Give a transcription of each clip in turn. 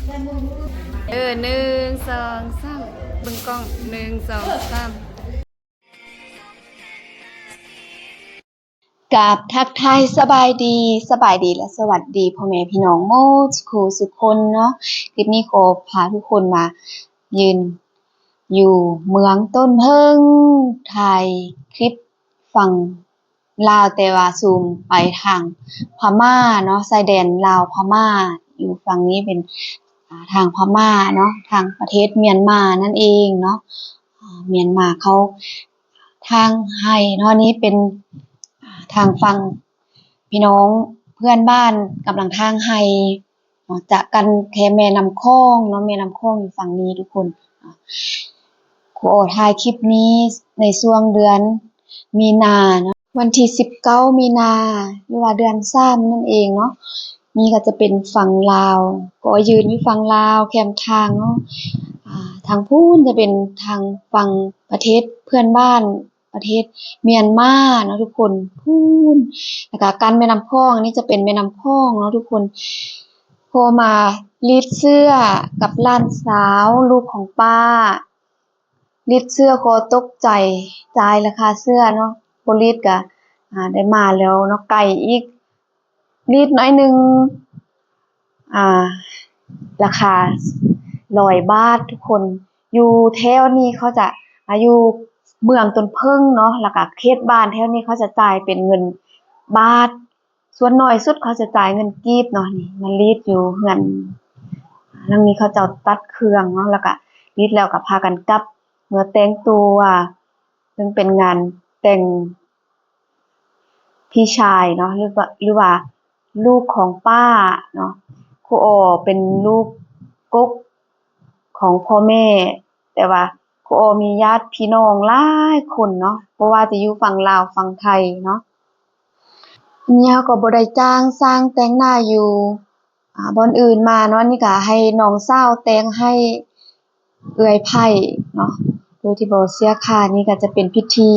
ເອີ ໜຶ່ງ ສອງ ສາມ ເບິ່ງກ້ອງ ໜຶ່ງ ສອງ ສາມ. ກາບທັກທາຍສະບາຍດີ, ສະບາຍດີ ແລະ ສະຫວັດດີພໍ່ແມ່ພີ່ນ້ອງໝົດສູ່ຄູ່ສູ່ຄົນເນາະ. ຄລິບນີ້ຂໍພາທຸກຄົນມາຢືນຢູ່ເມືອງຕົ້ນເຜິ້ງ, ຖ່າຍຄລິບຝັ່ງລາວ ແຕ່ວ່າຊູມໄປທາງພະມ້າເນາະ, ຊາຍແດນລາວພະມ້າ. ຢູ່ຝັ່ງນີ້ເປັນ ອ່າ ທາງພະມ້າເນາະ, ທາງປະເທດມຽນມານັ້ນເອງເນາະ. ອ່າ ມຽນມາເຂົາທາງໄຮ່ເນາະ, ນີ້ເປັນ ອ່າ ທາງຝັ່ງພີ່ນ້ອງເພື່ອນບ້ານກຳລັງທາງໄຮ່ເນາະ, ຈາກກັນແຄ່ແມ່ນ້ຳຂອງເນາະ, ແມ່ນ້ຳຂອງຢູ່ຝັ່ງນີ້ທຸກຄົນ. ຄູອໍຖ່າຍຄລິບນີ້ໃນຊ່ວງເດືອນມີນາເນາະ, ວັນທີສິບເກົ້າມີນາ ຫຼືວ່າເດືອນສາມນັ້ນເອງເນາະ. ນີ້ກໍຈະເປັນຝັ່ງລາວ, ກໍຢືນຢູ່ຝັ່ງລາວແຄມທາງເນາະ. ອ່າ ທາງພຸ້ນຈະເປັນທາງຝັ່ງປະເທດເພື່ອນບ້ານ ປະເທດມຽນມາເນາະທຸກຄົນ, ພຸ້ນ. ແລ້ວກໍກັນແມ່ນ້ຳຂອງ, ອັນນີ້ຈະເປັນແມ່ນ້ຳຂອງເນາະທຸກຄົນ. ພໍມາລີດເສື້ອກັບຫຼານສາວ ລູກຂອງປ້າ, ລີດເສື້ອກໍຕົກໃຈ, ຈ່າຍລາຄາເສື້ອເນາະ, ບໍ່ລີດກໍ ອ່າ ໄດ້ມາແລ້ວເນາະ, ໄກອີກ. ລີດໜ້ອຍໜຶ່ງ ອ່າ ລາຄາຮ້ອຍບາດທຸກຄົນ. ຢູ່ແຖວນີ້ເຂົາຈະ ອ່າ ຢູ່ເມືອງຕົ້ນເຜິ້ງເນາະ, ແລ້ວກະເຂດບ້ານແຖວນີ້ເຂົາຈະຈ່າຍເປັນເງິນບາດ, ສ່ວນໜ້ອຍສຸດເຂົາຈະຈ່າຍເງິນກີບເນາະ. ນີ້ມາລີດຢູ່ເຮືອນຫຼັງນີ້, ເຂົາເຈົ້າຕັດເຄື່ອງເນາະ, ແລ້ວກະລີດແລ້ວກະພາກັນກັບເມືອແຕ່ງຕົວ, ເຊິ່ງເປັນງານແຕ່ງ ພີ່ຊາຍເນາະ ຫຼືວ່າ ຫຼືວ່າລູກຂອງປ້າເນາະ. ຄູອໍເປັນລູກກົກຂອງພໍ່ແມ່, ແຕ່ວ່າຄູອໍມີຍາດພີ່ນ້ອງຫຼາຍຄົນເນາະ, ບໍ່ວ່າຈະຢູ່ຝັ່ງລາວຝັ່ງໄທເນາະ. ອັນນີ້ເຮົາກໍບໍ່ໄດ້ຈ້າງຊ່າງແຕ່ງໜ້າຢູ່ ອ່າ ບ່ອນອື່ນມາເນາະ, ອັນນີ້ກໍໃຫ້ນ້ອງສາວແຕ່ງໃຫ້ເອື້ອຍໃພ້ເນາະ ໂດຍທີ່ບໍ່ເສຍຄ່າ. ນີ້ກໍຈະເປັນພິທີ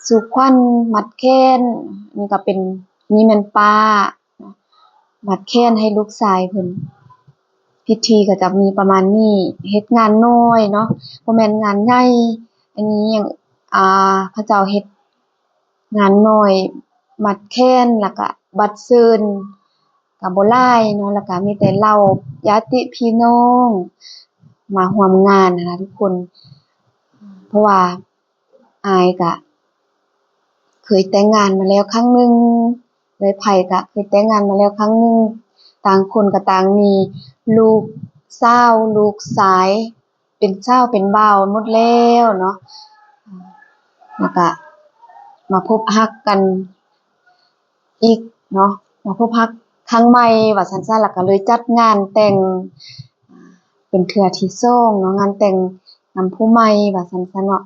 ສູ່ຂວັນມັດແຂນ, ນີ້ກໍເປັນ ນີ້ແມ່ນປ້າເນາະ ມັດແຂນໃຫ້ລູກຊາຍເພິ່ນ. ພິທີກໍຈະມີປະມານນີ້, ເຮັດງານນ້ອຍເນາະ ບໍ່ແມ່ນງານໃຫຍ່. ອັນນີ້ຫຍັງ ອ່າ ເຂົາເຈົ້າເຮັດ ງານນ້ອຍມັດແຂນ ແລ້ວກະບັດເຊີນກະບໍ່ຫຼາຍເນາະ, ແລ້ວກະມີແຕ່ເຫຼົ່າຍາດຕິພີ່ນ້ອງມາຮ່ວມງານຫັ້ນນະທຸກຄົນ. ເພາະວ່າອ້າຍກະເຄີຍແຕ່ງງານມາແລ້ວຄັ້ງໜຶ່ງ, ເອື້ອຍໃພ້ກະເຄີຍແຕ່ງງານມາແລ້ວຄັ້ງໜຶ່ງ, ຕ່າງຄົນກະຕ່າງມີລູກສາວລູກຊາຍ ເປັນສາວເປັນບ່າວໝົດແລ້ວເນາະ, ແລ້ວກະມາພົບຮັກກັນອີກເນາະ, ມາພົບຮັກຄັ້ງໃໝ່ວ່າຊັ້ນຊະ, ແລ້ວກະເລີຍຈັດງານແຕ່ງເປັນເທື່ອທີສອງເນາະ, ງານແຕ່ງນຳຜູ້ໃໝ່ວ່າຊັ້ນຊະເນາະ.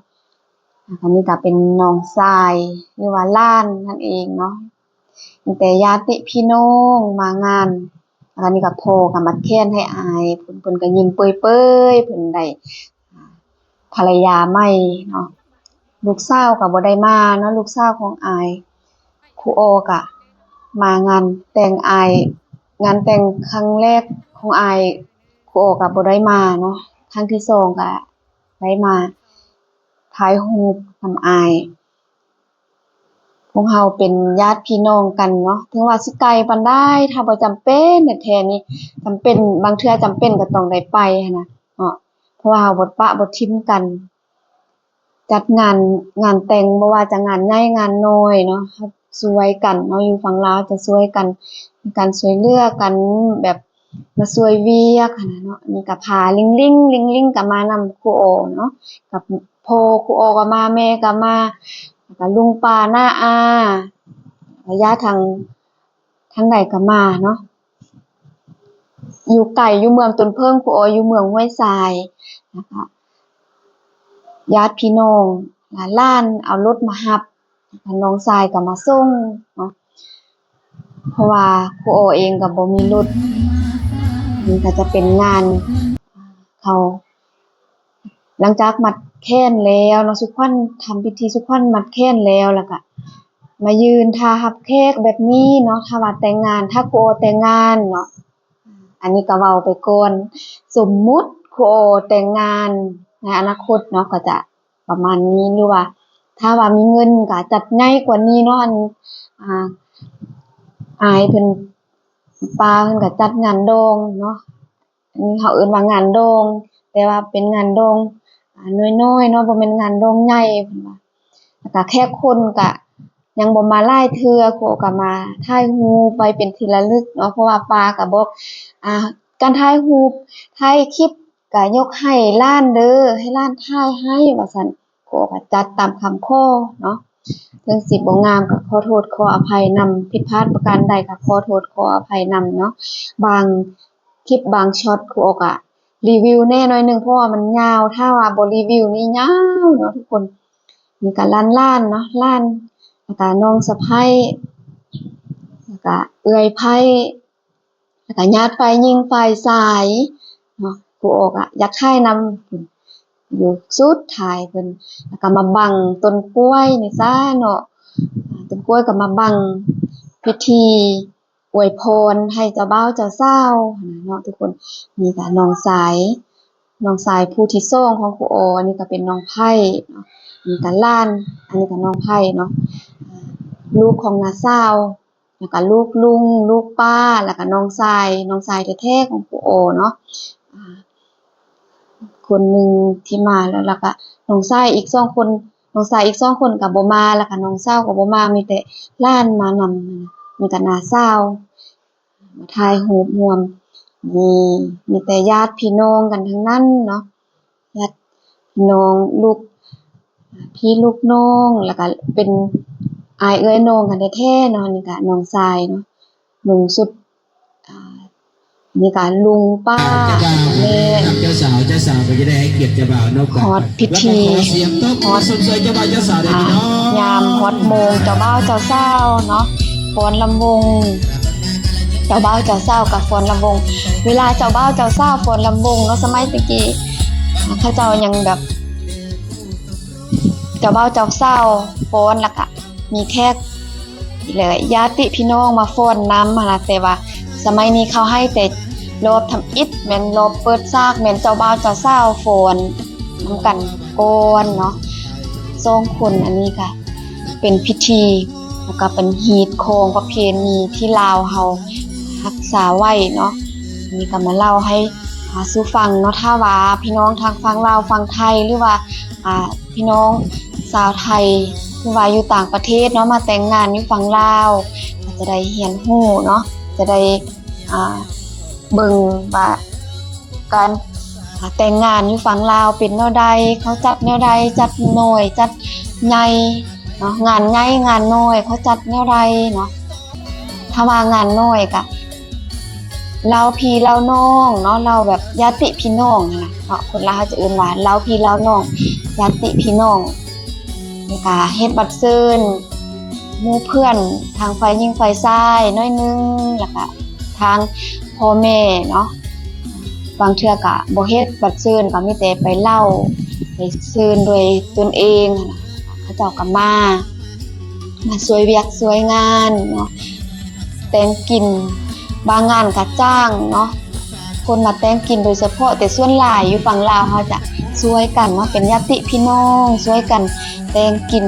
ອັນນີ້ກະເປັນນ້ອງຊາຍ ຫຼືວ່າຫຼານນັ້ນເອງເນາະ. ມີແຕ່ຍາດຕິພີ່ນ້ອງມາງານ, ອັນນີ້ກໍພໍ່ກໍມັດແຂນໃຫ້ອ້າຍ, ເພິ່ນ ເພິ່ນກໍຍິ້ມເປີຍໆ ເພິ່ນໄດ້ ອ່າ ພັນລະຍາໃໝ່ເນາະ. ລູກສາວກໍບໍ່ໄດ້ມາເນາະ, ລູກສາວຂອງອ້າຍ ຄູອໍກໍມາງານແຕ່ງອ້າຍ, ງານແຕ່ງຄັ້ງແລກຂອງອ້າຍ ຄູອໍກໍບໍ່ໄດ້ມາເນາະ, ຄັ້ງທີສອງກໍໄດ້ມາຖ່າຍຮູບນຳອ້າຍ. ພວກເຮົາເປັນຍາດພີ່ນ້ອງກັນເນາະ, ເຖິງວ່າຊິໄກປານໃດ ຖ້າບໍ່ຈຳເປັນແທ້ໆນີ້, ຈຳເປັນ ບາງເທື່ອຈຳເປັນກໍຕ້ອງໄດ້ໄປຫັ້ນນະເນາະ, ເພາະວ່າເຮົາບໍ່ປະບໍ່ຖິ້ມກັນ. ຈັດງານ ງານແຕ່ງ ບໍ່ວ່າຈະງານໃຫຍ່ງານນ້ອຍເນາະ, ເຮົາຊ່ວຍກັນເນາະ, ຢູ່ຝັ່ງລາວຈະຊ່ວຍກັນ ມີການຊ່ວຍເຫຼືອກັນ ແບບມາຊ່ວຍວຽກຫັ້ນນະເນາະ. ນີ້ກໍພາລິງລິງ ລິງລິງກໍມານຳຄູອໍເນາະ, ກັບພໍ່ຄູອໍກໍມາ, ແມ່ກໍມາ, ແລ້ວກໍລຸງປ້ານ້າອາ ຍາດທາງ ທາງໃດກໍມາເນາະ, ຢູ່ໄກ ຢູ່ເມືອງຕົ້ນເຜິ້ງ, ຄູອໍຢູ່ເມືອງຫ້ວຍຊາຍ, ແລ້ວກໍຍາດພີ່ນ້ອງ ຫຼານເອົາລົດມາຮັບ, ແລ້ວກໍນ້ອງຊາຍກໍມາສົ່ງເນາະ, ເພາະວ່າຄູອໍເອງກໍບໍ່ມີລົດ. ນີ້ກໍຈະເປັນງານເຂົາ ຫຼັງຈາກມັດແຂນແລ້ວເນາະ, ສູ່ຂວັນ ທຳພິທີສູ່ຂວັນມັດແຂນແລ້ວ, ແລ້ວກະມາຢືນຖ້າຮັບແຂກແບບນີ້ເນາະ, ຖ້າວ່າແຕ່ງງານ ຖ້າຄູອໍແຕ່ງງານເນາະ, ອັນນີ້ກໍເວົ້າໄປກ່ອນ ສົມມຸດຄູອໍແຕ່ງງານໃນອະນາຄົດເນາະ ກໍຈະປະມານນີ້ ຫຼືວ່າຖ້າວ່າມີເງິນກໍຈັດໃຫຍ່ກວ່ານີ້ເນາະ ອັນ ອາ ອ້າຍເພິ່ນ ປ້າເພິ່ນກໍຈັດງານດອງເນາະ ອັນນີ້ເຮົາເອີ້ນວ່າງານດອງ ແຕ່ວ່າເປັນງານດອງ ອາ ນ້ອຍໆເນາະ ບໍ່ແມ່ນງານດອງໃຫຍ່ເພິ່ນວ່າ ແລ້ວກະແຂກຄົນກະຍັງບໍ່ມາຫຼາຍເທື່ອ ຄູອໍກໍມາຖ່າຍຮູບໄວ້ເປັນທີ່ລະລຶກເນາະ ເພາະວ່າປ້າກໍບອກ ອາ ການຖ່າຍຮູບ ຖ່າຍຄລິບ ກະຍົກໃຫ້ຫຼານເດີ ໃຫ້ຫຼານຖ່າຍໃຫ້ວ່າຊັ້ນ ຄູອໍກໍຈັດຕາມຄຳຂໍເນາະ ເຖິງຊິບໍ່ງາມກໍຂໍໂທດຂໍອະໄພນຳ ຜິດພາດປະການໃດກໍຂໍໂທດຂໍອະໄພນຳເນາະ ບາງຄລິບບາງຊັອດຄູອໍກໍຣີວິວແດ່ໜ້ອຍໜຶ່ງ ເພາະວ່າມັນຍາວ ຖ້າວ່າບໍ່ຣີວິວນີ້ຍາວເນາະທຸກຄົນ ນີ້ກໍຫຼານໆເນາະ ຫຼານ ແລ້ວກໍນ້ອງສະໃພ້ ແລ້ວກໍເອື້ອຍໃພ້ ແລ້ວກໍຍາດຝ່າຍຍິງຝ່າຍຊາຍເນາະ ຄູອໍກໍຢາກຖ່າຍນຳ ຢູ່ສຸດທ້າຍເພິ່ນ ແລ້ວກໍມາບັງຕົ້ນກ້ວຍນີ້ຊະເນາະ ຕົ້ນກ້ວຍກໍມາບັງພິທີອວຍພອນໃຫ້ເຈົ້າບ່າວເຈົ້າສາວຫັ້ນນະເນາະທຸກຄົນ ນີ້ກໍນ້ອງຊາຍ ນ້ອງຊາຍຜູ້ທີສອງຂອງຄູອໍ ອັນນີ້ກໍເປັນນ້ອງໄພ້ເນາະ ອັນນີ້ກໍຫຼານ ອັນນີ້ກໍນ້ອງໄພ້ເນາະ ລູກຂອງນ້າສາວ ແລ້ວກະລູກລຸງ ລູກປ້າ ແລ້ວກະນ້ອງຊາຍ ນ້ອງຊາຍແທ້ໆຂອງຄູອໍເນາະ ອາ ຄົນໜຶ່ງທີ່ມາ ແລ້ວ ແລ້ວກະນ້ອງຊາຍອີກສອງຄົນ ນ້ອງຊາຍອີກສອງຄົນກະບໍ່ມາ ແລ້ວກະນ້ອງສາວກະບໍ່ມາ ມີແຕ່ຫຼານມານຳ ມີແຕ່ນ້າສາວມາຖ່າຍຮູບຮ່ວມ ມີ ມີແຕ່ຍາດພີ່ນ້ອງກັນທັງນັ້ນເນາະ. ຍາດພີ່ນ້ອງ ລູກພີ່ລູກນ້ອງ ແລ້ວກະເປັນອ້າຍເອື້ອຍນ້ອງກັນແທ້ໆເນາະ ນີ້ກະນ້ອງຊາຍເນາະ ນຸ່ງຊຸດ ອາ ນີ້ກະລຸງ ປ້າ ແມ່ ເຈົ້າສາວ ເຈົ້າສາວກໍຈະໄດ້ໃຫ້ກຽດເຈົ້າບ່າວເນາະ ຮອດພິທີ ຮອດ ອາ ຍາມຮອດໂມງເຈົ້າບ່າວເຈົ້າສາວເນາະ ຟ້ອນລຳວົງ ເຈົ້າບ່າວເຈົ້າສາວກໍຟ້ອນລຳວົງ ເວລາເຈົ້າບ່າວເຈົ້າສາວຟ້ອນລຳວົງເນາະ ສະໄໝແຕ່ກີ້ ເຂົາເຈົ້າຍັງແບບ ເຈົ້າບ່າວເຈົ້າສາວຟ້ອນ ແລ້ວກະມີແຂກ ແລະ ຍາດຕິພີ່ນ້ອງມາຟ້ອນນຳຫັ້ນນະ ແຕ່ວ່າສະໄໝນີ້ເຂົາໃຫ້ແຕ່ລອບທຳອິດ ແມ່ນລອບເປີດສາກ ແມ່ນເຈົ້າບ່າວເຈົ້າສາວຟ້ອນນຳກັນກ່ອນເນາະ ສອງຄົນ ອັນນີ້ກະເປັນພິທີ ແລ້ວກະເປັນຮີດຄອງປະເພນີທີ່ລາວເຮົາຮັກສາໄວ້ເນາະ ອັນນີ້ກະມາເລົ່າໃຫ້ ອ່າ ສູ່ຟັງເນາະ ຖ້າວ່າພີ່ນ້ອງທາງຝັ່ງລາວຝັ່ງໄທ ຫຼືວ່າ ອ່າ ພີ່ນ້ອງຊາວໄທ ຫຼືວ່າຢູ່ຕ່າງປະເທດເນາະ ມາແຕ່ງງານຢູ່ຝັ່ງລາວ ກໍຈະໄດ້ຮຽນຮູ້ເນາະ ຈະໄດ້ ອ່າ ເບິ່ງວ່າການ ອ່າ ແຕ່ງງານຢູ່ຝັ່ງລາວເປັນແນວໃດ ເຂົາຈັດແນວໃດ ຈັດນ້ອຍ ຈັດໃຫຍ່ເນາະ ງານໃຫຍ່ງານນ້ອຍ ເຂົາຈັດແນວໃດເນາະ ຖ້າວ່າງານນ້ອຍກະ ເຫຼົ່າພີ່ເຫຼົ່ານ້ອງເນາະ ເຫຼົ່າແບບຍາດຕິພີ່ນ້ອງຫັ້ນນະເນາະ ຄົນລາວເຮົາຈະເອີ້ນວ່າເຫຼົ່າພີ່ເຫຼົ່ານ້ອງ ຍາດຕິພີ່ນ້ອງ ແລ້ວກະເຮັດບັດເຊີນ ໝູ່ເພື່ອນ ທາງຝ່າຍຍິງຝ່າຍຊາຍໜ້ອຍໜຶ່ງ ແລ້ວກະທາງພໍ່ແມ່ເນາະ ບາງເທື່ອກະບໍ່ເຮັດບັດເຊີນ ກະມີແຕ່ໄປເລົ່າ ໄປເຊີນດ້ວຍຕົນເອງຫັ້ນນະ ເຂົາເຈົ້າກະມາ ມາຊ່ວຍວຽກຊ່ວຍງານເນາະ ແຕ່ງກິນ ບາງງານກະຈ້າງເນາະ ຄົນມາແຕ່ງກິນໂດຍສະເພາະ ແຕ່ສ່ວນຫຼາຍຢູ່ຝັ່ງລາວເຮົາຈະຊ່ວຍກັນເນາະ ເປັນຍາດຕິພີ່ນ້ອງຊ່ວຍກັນແຕ່ງກິນ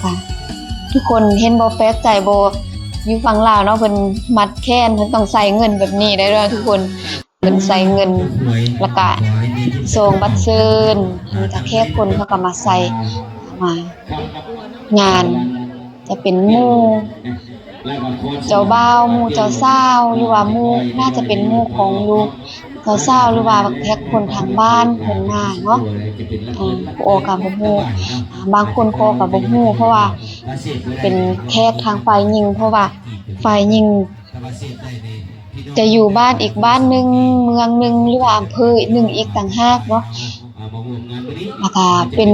ກະທຸກຄົນເຫັນບໍ່ ແປກໃຈບໍ່ ຢູ່ຝັ່ງລາວເນາະ ເພິ່ນມັດແຂນ ເພິ່ນຕ້ອງໃສ່ເງິນແບບນີ້ໄດ້ເດີທຸກຄົນ. ເພິ່ນໃສ່ເງິນ ແລ້ວກະຊອງບັດເຊີນ ມີກະແຂກຄົນເຂົາກະມາໃສ່ ມາງານ ຈະເປັນໝູ່ເຈົ້າບ່າວ ໝູ່ເຈົ້າສາວ ຫຼືວ່າໝູ່ ໜ້າຈະເປັນໝູ່ຂອງລູກເຈົ້າສາວ ຫຼືວ່າແຂກຄົນທາງບ້ານເພິ່ນມາເນາະ ເອີ ຄູອໍກະບໍ່ຮູ້ ບາງຄົນຄູອໍກະບໍ່ຮູ້ ເພາະວ່າເປັນແຂກທາງຝ່າຍຍິງ ເພາະວ່າຝ່າຍຍິງ ຈະຢູ່ບ້ານອີກບ້ານໜຶ່ງ ເມືອງໜຶ່ງ ຫຼືວ່າອຳເພີໜຶ່ງອີກຕ່າງຫາກເນາະ ແລ້ວກະເປັນ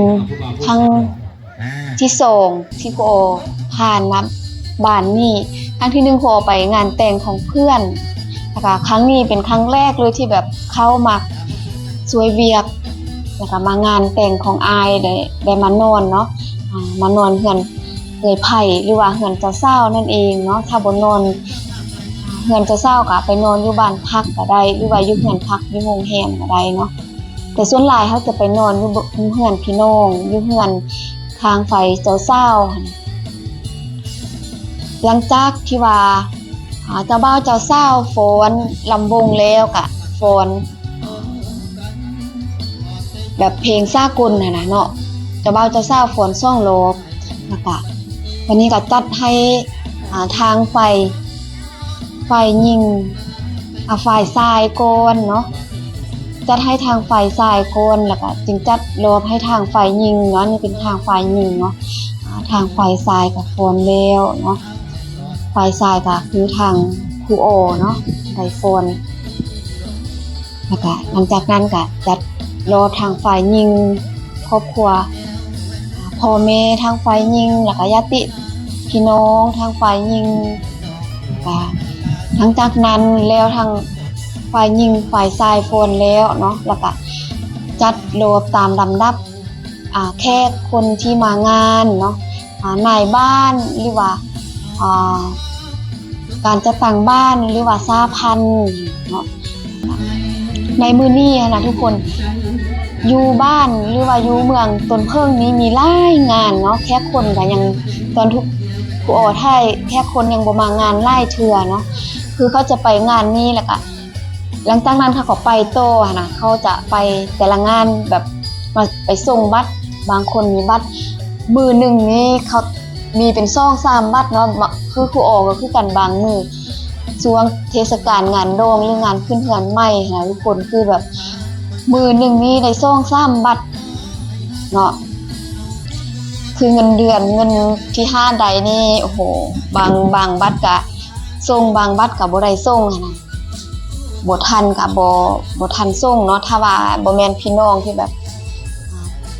ຄັ້ງທີສອງທີ່ຄູອໍຜ່ານມາບ້ານນີ້ ຄັ້ງທີໜຶ່ງຄູອໍໄປງານແຕ່ງຂອງເພື່ອນ ແລ້ວກະຄັ້ງນີ້ເປັນຄັ້ງແລກເລີຍທີ່ແບບເຂົ້າມາຊ່ວຍວຽກ ແລ້ວກະມາງານແຕ່ງຂອງອ້າຍ ໄດ້ ໄດ້ມານອນເນາະ ອາ ມານອນເຮືອນ ເອື້ອຍໃພ້ ຫຼືວ່າເຮືອນເຈົ້າສາວນັ້ນເອງເນາະ ຖ້າບໍ່ນອນ ເຮືອນເຈົ້າສາວກໍໄປນອນຢູ່ບ້ານພັກກໍໄດ້ ຫຼືວ່າຢູ່ເຮືອນພັກ ຢູ່ໂຮງແຮມກໍໄດ້ເນາະ. ແຕ່ສ່ວນຫຼາຍເຮົາຈະໄປນອນຢູ່ ຢູ່ເຮືອນພີ່ນ້ອງ ຢູ່ເຮືອນທາງຝ່າຍເຈົ້າສາວຫັ້ນ. ຫຼັງຈາກທີ່ວ່າ ອ່າ ເຈົ້າບ່າວເຈົ້າສາວຟ້ອນລຳວົງແລ້ວ ກະຟ້ອນແບບເພງສາກົນຫັ້ນນະເນາະ, ເຈົ້າບ່າວເຈົ້າສາວຟ້ອນສອງລອບ ແລ້ວກະ ບາດນີ້ກະຈັດໃຫ້ ອ່າ ທາງຝ່າຍ ຝ່າຍຍິງ ອ່າ ຝ່າຍຊາຍກ່ອນເນາະ, ຈັດໃຫ້ທາງຝ່າຍຊາຍກ່ອນ ແລ້ວກະຈຶ່ງຈັດລອບໃຫ້ທາງຝ່າຍຍິງເນາະ. ອັນນີ້ເປັນທາງຝ່າຍຍິງເນາະ, ອ່າ ທາງຝ່າຍຊາຍກະຟ້ອນແລ້ວເນາະ, ຝ່າຍຊາຍກະຄືທາງຄູອໍເນາະ ໄດ້ຟ້ອນ. ແລ້ວກະຫຼັງຈາກນັ້ນກະຈັດລອບທາງຝ່າຍຍິງ ຄອບຄົວ ພໍ່ແມ່ທາງຝ່າຍຍິງ ແລ້ວກະຍາດຕິພີ່ນ້ອງທາງຝ່າຍຍິງ. ກະຫຼັງຈາກນັ້ນແລ້ວ ທາງຝ່າຍຍິງຝ່າຍຊາຍຟ້ອນແລ້ວເນາະ, ແລ້ວກະຈັດລອບຕາມລຳດັບ ອ່າ ແຂກຄົນທີ່ມາງານເນາະ, ອ່າ ນາຍບ້ານ ຫຼືວ່າ ອ່າ ການຈັດຕັ້ງບ້ານ ຫຼືວ່າສະຫະພັນເນາະ. ໃນມື້ນີ້ຫັ້ນນະທຸກຄົນ ຢູ່ບ້ານ ຫຼືວ່າຢູ່ເມືອງຕົ້ນເຜິ້ງນີ້ມີຫຼາຍງານເນາະ, ແຂກຄົນກະຍັງ ຕອນທຸກ ຄູອໍຖ່າຍ ແຂກຄົນຍັງບໍ່ມາງານຫຼາຍເທື່ອເນາະ, ຄືເຂົາຈະໄປງານນີ້ ແລ້ວກະ ຫຼັງຈາກນັ້ນເຂົາກໍໄປຕໍ່ຫັ້ນນະ, ເຂົາຈະໄປແຕ່ລະງານ ແບບວ່າໄປສົ່ງບັດ, ບາງຄົນມີບັດ ມື້ໜຶ່ງນີ້ເຂົາມີເປັນສອງສາມບັດເນາະ. ມະ ຄືຄູອໍກໍຄືກັນ, ບາງມື້ຊ່ວງເທດສະການງານດອງ ຫຼືງານຂຶ້ນເຮືອນໃໝ່ຫັ້ນນະທຸກຄົນ, ຄືແບບມື້ໜຶ່ງນີ້ໄດ້ສອງສາມບັດເນາະ, ຄືເງິນເດືອນ ເງິນທີ່ຫາໄດ້ນີ້ ໂອ້ໂຫ ບາງ ບາງບັດກະສົ່ງ ບາງບັດກະບໍ່ໄດ້ສົ່ງຫັ້ນນະ. ບໍ່ທັນກະບໍ່ ບໍ່ທັນສົ່ງເນາະ, ຖ້າວ່າບໍ່ແມ່ນພີ່ນ້ອງທີ່ແບບ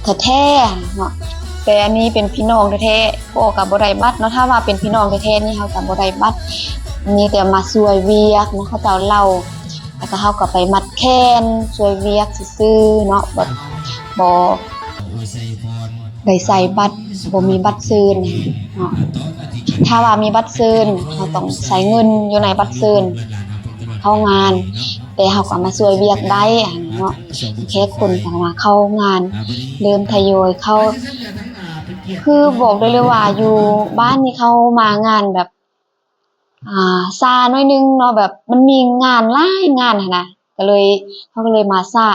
ອ່າ ແທ້ໆເນາະ. ແຕ່ອັນນີ້ເປັນພີ່ນ້ອງແທ້ໆ ພໍ່ກະບໍ່ໄດ້ບັດເນາະ, ຖ້າວ່າເປັນພີ່ນ້ອງແທ້ໆນີ້ເຮົາກະບໍ່ໄດ້ບັດ, ມີແຕ່ມາຊ່ວຍວຽກເນາະ, ເຂົາເຈົ້າເລົ່າ ແລ້ວກະເຮົາກະໄປມັດແຂນ ຊ່ວຍວຽກຊື່ໆເນາະ, ແບບບໍ່ ໄດ້ໃສ່ບັດ ບໍ່ມີບັດເຊີນເນາະ. ຖ້າວ່າມີບັດເຊີນ ເຮົາຕ້ອງໃສ່ເງິນຢູ່ໃນບັດເຊີນເຂົ້າງານ, ແຕ່ເຮົາກໍມາຊ່ວຍວຽກໄດ້ຫັ້ນເນາະ. ແຂກຄົນກໍມາເຂົ້າງານ ເລີ່ມທະຍອຍເຂົ້າ, ຄືບອກໄດ້ເລີຍວ່າຢູ່ບ້ານນີ້ເຂົາມາງານແບບ ອ່າ ຊ້າໜ້ອຍໜຶ່ງເນາະ, ແບບມັນມີງານຫຼາຍງານຫັ້ນນະ, ກໍເລີຍ ເຮົາກໍເລີຍມາຊ້າ.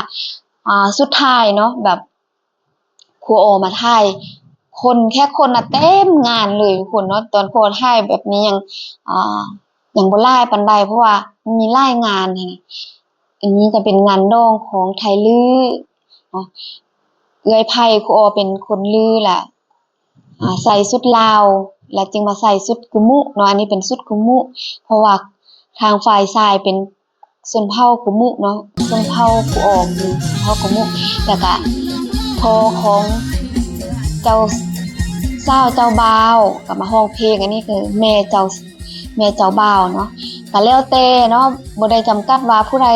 ອ່າ ສຸດທ້າຍເນາະ ແບບ ຄູອໍມາຖ່າຍ ຄົນ ແຂກຄົນນະເຕັມງານເລີຍທຸກຄົນເນາະ. ຕອນຄູອໍຖ່າຍແບບນີ້ຍັງ ອ່າ ຍັງບໍ່ຫຼາຍປານໃດ ເພາະວ່າມັນມີຫຼາຍງານຫັ້ນນະ. ອັນນີ້ຈະເປັນງານດອງຂອງໄທລື້ເນາະ, ເອື້ອຍໃພ້ຄູອໍເປັນຄົນລື້ ແລະ ອ່າ ໃສ່ຊຸດລາວ ແລ້ວຈຶ່ງມາໃສ່ຊຸດກຸມຸເນາະ. ອັນນີ້ເປັນຊຸດກຸມຸ ເພາະວ່າທາງຝ່າຍຊາຍເປັນຊົນເຜົ່າກຸມຸເນາະ, ຊົນເຜົ່າຄູອໍ ເປັນຊົນເຜົ່າກຸມຸ. ແລ້ວກະພໍ່ຂອງເຈົ້າສາວເຈົ້າບ່າວກໍມາຮ້ອງເພງ, ອັນນີ້ຄືແມ່ເຈົ້າ ແມ່ເຈົ້າບ່າວເນາະ. ກໍແລ້ວແຕ່ເນາະ, ບໍ່ໄດ້ຈຳກັດວ່າຜູ້ໃດ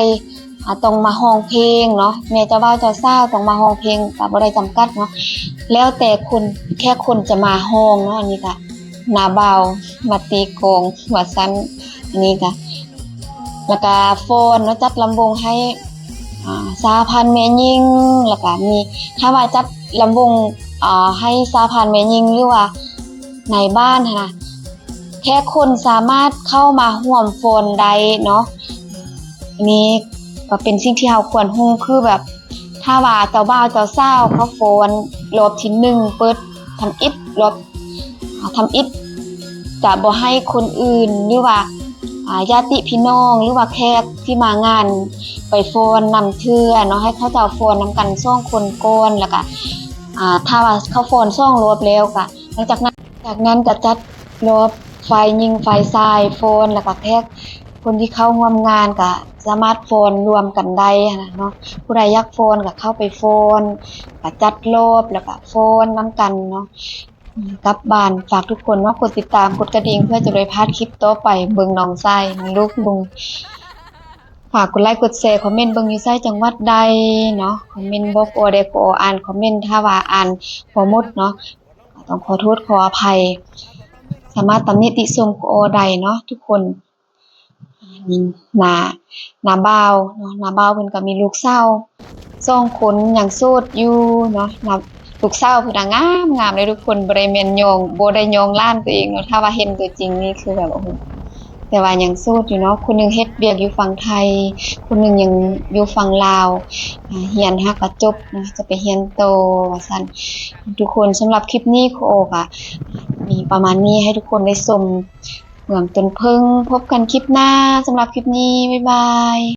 ອ່າ ຕ້ອງມາຮ້ອງເພງເນາະ, ແມ່ເຈົ້າບ່າວເຈົ້າສາວຕ້ອງມາຮ້ອງເພງກໍບໍ່ໄດ້ຈຳກັດເນາະ, ແລ້ວແຕ່ຄົນ ແຂກຄົນຈະມາຮ້ອງເນາະ. ອັນນີ້ກະນ້າບ່າວມາຕີກອງວ່າຊັ້ນ, ອັນນີ້ກະ ແລ້ວກະຟ້ອນເນາະ, ຈັດລຳວົງໃຫ້ ອ່າ ສະຫະພັນແມ່ຍິງ, ແລ້ວກະມີ ຖ້າວ່າຈັດລຳວົງ ອ່າ ໃຫ້ສະຫະພັນແມ່ຍິງ ຫຼືວ່ານາຍບ້ານຫັ້ນນະ, ແຂກຄົນສາມາດເຂົ້າມາຮ່ວມຟ້ອນໄດ້ເນາະ. ອັນນີ້ກໍເປັນສິ່ງທີ່ເຮົາຄວນຮູ້, ຄືແບບ ຖ້າວ່າເຈົ້າບ່າວເຈົ້າສາວເຂົາຟ້ອນລອບທີໜຶ່ງ ເປີດທຳອິດ ລອບ ອ່າ ທຳອິດ ຈະບໍ່ໃຫ້ຄົນອື່ນ ຫຼືວ່າ ອ່າ ຍາດຕິພີ່ນ້ອງ ຫຼືວ່າແຂກທີ່ມາງານໄປຟ້ອນນຳເທື່ອເນາະ, ໃຫ້ເຂົາເຈົ້າຟ້ອນນຳກັນສອງຄົນກ່ອນ. ແລ້ວກະ ອ່າ ຖ້າວ່າເຂົາຟ້ອນສອງລອບແລ້ວກະ ຫຼັງຈາກນັ້ນ ຈາກນັ້ນກໍຈັດລອບຝ່າຍຍິງຝ່າຍຊາຍຟ້ອນ, ແລ້ວກໍແຂກຄົນທີ່ເຂົ້າຮ່ວມງານກໍສາມາດຟ້ອນລວມກັນໄດ້ຫັ້ນນະເນາະ. ຜູ້ໃດຢາກຟ້ອນກໍເຂົ້າໄປຟ້ອນ, ກໍຈັດລອບ ແລ້ວກໍຟ້ອນນຳກັນເນາະ. ກັບບ້ານ ຝາກທຸກຄົນເນາະ ກົດຕິດຕາມ ກົດກະດິ່ງ ເພື່ອຈະບໍ່ໄດ້ພາດຄລິບຕໍ່ໄປ. ເບິ່ງນ້ອງຊາຍ ເບິ່ງລູກລຸງ. ຝາກກົດໄລກົດແຊ ຄອມເມັນເບິ່ງຢູ່ໃສ ຈັງຫວັດໃດເນາະ, ຄອມເມັນບອກ ອອ ແດ່ ຂໍອ່ານຄອມເມັນ ຖ້າວ່າອ່ານບໍ່ໝົດເນາະ ຕ້ອງຂໍໂທດຂໍອະໄພ. ສາມາດຕຳໜິຕິຊົມຂໍໄດ້ເນາະທຸກຄົນ. ນີ້ ນ້າ ນ້າບ່າວເນາະ ນ້າບ່າວເພິ່ນກໍມີລູກສາວສອງຄົນ ຍັງໂສດຢູ່ເນາະ ນ້າ ລູກສາວເພິ່ນນະງາມໆເລີຍທຸກຄົນ ບໍ່ໄດ້ແມ່ນຍ້ອງ ບໍ່ໄດ້ຍ້ອງຫຼານຕົວເອງເນາະ ຖ້າວ່າເຫັນຕົວຈິງນີ້ຄືແບບ ໂອ້ໂຫ ແຕ່ວ່າຍັງໂສດຢູ່ເນາະ ຄົນໜຶ່ງເຮັດວຽກຢູ່ຝັ່ງໄທ ຄົນໜຶ່ງຍັງຢູ່ຝັ່ງລາວ ອ່າ ຮຽນຫາກໍຈົບເນາະ ຈະໄປຮຽນຕໍ່ວ່າຊັ້ນ ທຸກຄົນ ສຳລັບຄລິບນີ້ຂໍອອກ ອ່າ ມີປະມານນີ້ ໃຫ້ທຸກຄົນໄດ້ຊົມເມືອງຕົ້ນເຜິ້ງ ພົບກັນຄລິບໜ້າ ສຳລັບຄລິບນີ້ ບາຍບາຍ.